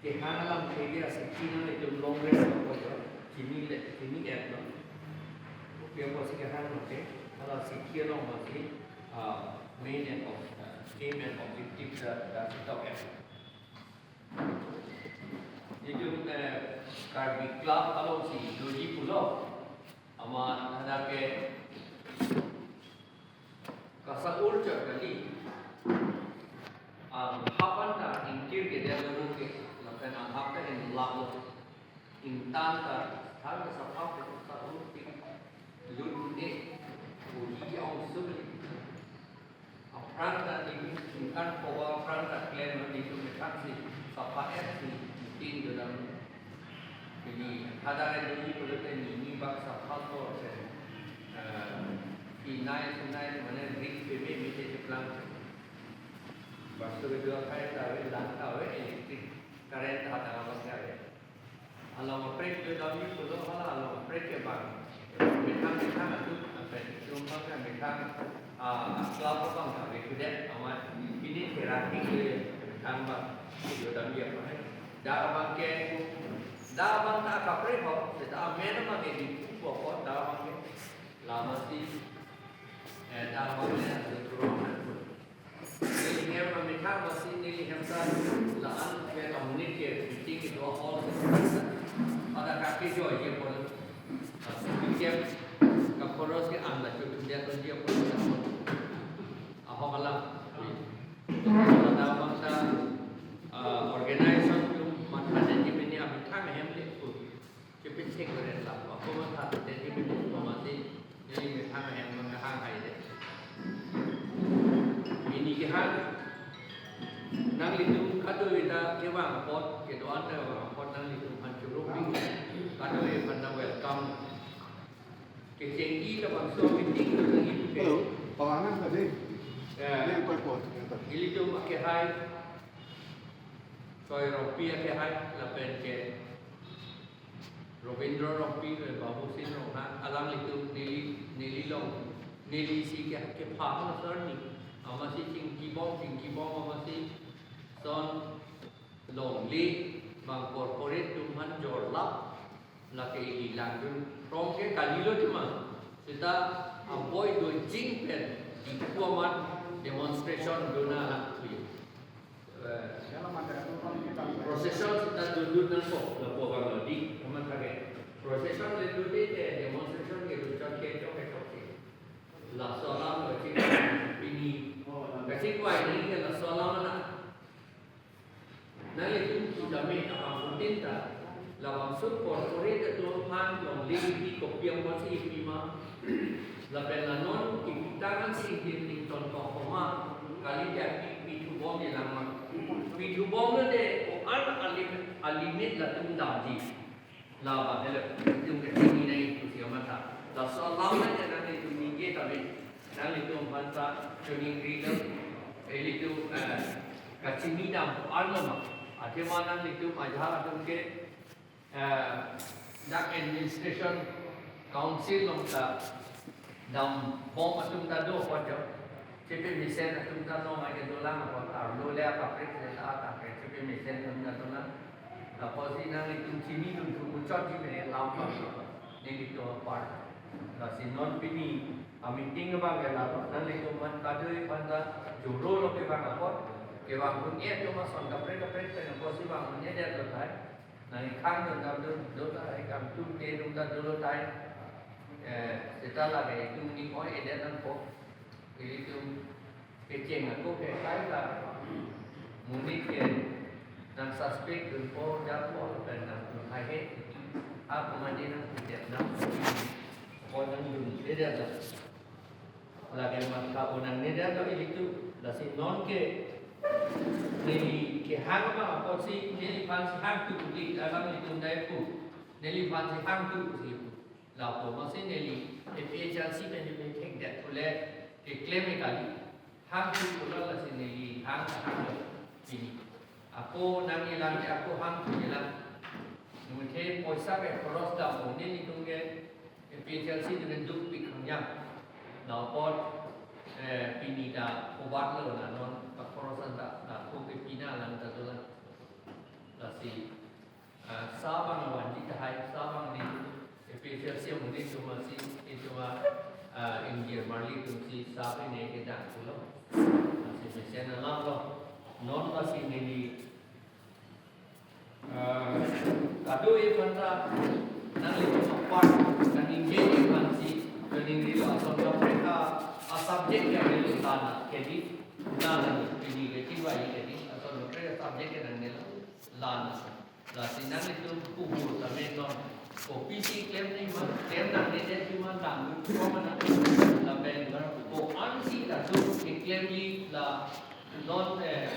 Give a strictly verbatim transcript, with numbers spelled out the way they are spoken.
Kehang alam kehang asethi nanglitum long rest lo ko jo, chini le, chini et lo. Kopi apotsi kehang lo ke, hala asethi along masi, ah, main and ob-, ah, aim and objective da, da sitok et. Itum, eh, Karbi Club alongsi doji pulo, amat hadak ke kasa-ur chot kali. Anghap anta ingkir kedet lo ke, lapen anghap ta inlap lo. Ingtan ta, than ta sapha ke kasa-ur tik lut ne, uri ong suli. Aphrang ta nitum ingkan kowa aphrang ta klem nitum methang si sapha et si tin do dam. Pini hadak doji pulote nini bak sapha ko se, eh, pinai sunai mane rik peme mete cheplang. Baso kedua kai ta ave, lang ta ave, electric current hadak abang ta ave. Along kaprek do damji pulo hala along kaprek ke bang. Methang methang atum, apa, itum bang ke methang, ah, club abang ke ave kudet amat pini terakhir ke methang bang. Do damji apa hai. Dak abang ke, dak abang ta kaprek ho, seta amen abang ke di pokok dak abang ke. Lama si, eh, dak abang ke adu turun. Neli hem amethang masi neli hem ta la-an ke amonit ke meeting kedo hall. Pada kake joijepo. Masi meeting ke koros ke an la chutu dia tu dia pon. Ahok alam. Pada bangsa, ah, organization tu matha jadi pini amethang hem le pu. Chepin chek beren la, ako matha tete chepin chek mama si, neli methang hem mang hang hai de. Pini kehang, nanglitum kadokave ta kevang apot, kedo-an ta vang apot nanglitum aphan choro pi, kadokave aphan ta welcome. Kechengji labangso meeting lo nangji pu ke. Hello, pawangan tadi. Ya. Ini yang koi pot, yang tadi. Ilitum akehai, Choi Rongpi akehai, lapen ke Robindro Rongpi, Babu Sin Ronghang, alanglitum neli, neli long, neli si ke, kepha halaso arni. Amatsi chingkibom, chingkibom, amatsi son longle bang corporate atum aphan jorlap, lake ili langdun. Rong ke kalilo atum ma. Seta aboi do jing pen, di kuaman demonstration dona lang kuya. Eh, procession seta dundun nangkok, lapu abang lo di, amat kage. Procession le dundun te demonstration ke dun chot ke chok ke chok ke. Laso alam lo ching pini. Kachingvai neli ke laso alam na. Nanglitum pudamji abang putin ta. Labangso corporate atum aphan longle pi kopi apotsi pi ma. Lapen la non kipitang si ingtin ington tong ma, kali dia pi, pithubom ni lang ma. Pithubom lo de, ko-an alim-, alimit latum damji. Laba helo, itum ke tinggi nai pusi amatha. Laso alam na nanglitum ningje tame, nanglitum aphan ta choningri lo, ilitum, eh, kachini dam ko-an lo ma. Athema nanglitum ajahak atum ke, eh, dak administration council along ta dambom atum ta do apot jo. Chepemesen atum ta no mai ke dolang apot arlo le akaprek le ta akaprek chepemesen atum ta dolang. Apotsi nanglitum chinidun thu muchotji pen lam apot. Nelitum apar. Lasi non pini a meeting abang ke lalo nanglitum aphan kadokave aphan ta joro lo kevang apot. Kevang un-e atum ason kaprek kaprek pen apotsi vang un-edet lo tai. Nangkhang dun dam dun, dun ta hai kam tum te dun ta dolo tai. Eh, seta lake itum ning oi-edet nangpo. Ilitum kecheng ako ke kai ta. Monit ke nang suspect dunpo, japo, lapen nang tum hai he. Ako mane nang pidetnang. Ako nangdun, edet la. Lake matha unang ne dia to ilitum, lasi non ke neli kehang abang apotsi neliphan si hangtu kuli, alanglitum dai pu, neliphan si hangtu kuli pu. Lapu amatsi neli A P H L C pen neli thekdet pule keklem kali. Hangtu pulo lasi neli hang hang lo pini. Ako nangkelang ke ako hangtu kelang. Muthe poisa ke khoros dam mo, nelitum ke A P H L C atum ke dukpik khang jang. Lapu apot, eh, pini ta kobat lo la non pakhoros anta, la ko ke pina lang ta dolang. Lasi Ah, sab abang vanji tahai, sab abang nelitum, A P H L C amonit atum si, itum a, ah, ingjir marli atum si, sab pen ne kedang pulo. Lasi mesen alam lo. Non lasi neli, ah, kado-i aphanta nanglitum apar kaningje-i aphan si, kaningje lo, ason kaprek a, a subject ke avelo, la-an ke dei, la-an pini ke chingvai ke dei, ason kaprek a subject ke nangne lo, la-an. Lasi nanglitum puhu tame non, kopisi klemji ma, klem nangnedet ji ma, dangdun ko ma nang, lapen ko-an si latum keklemji la non, eh,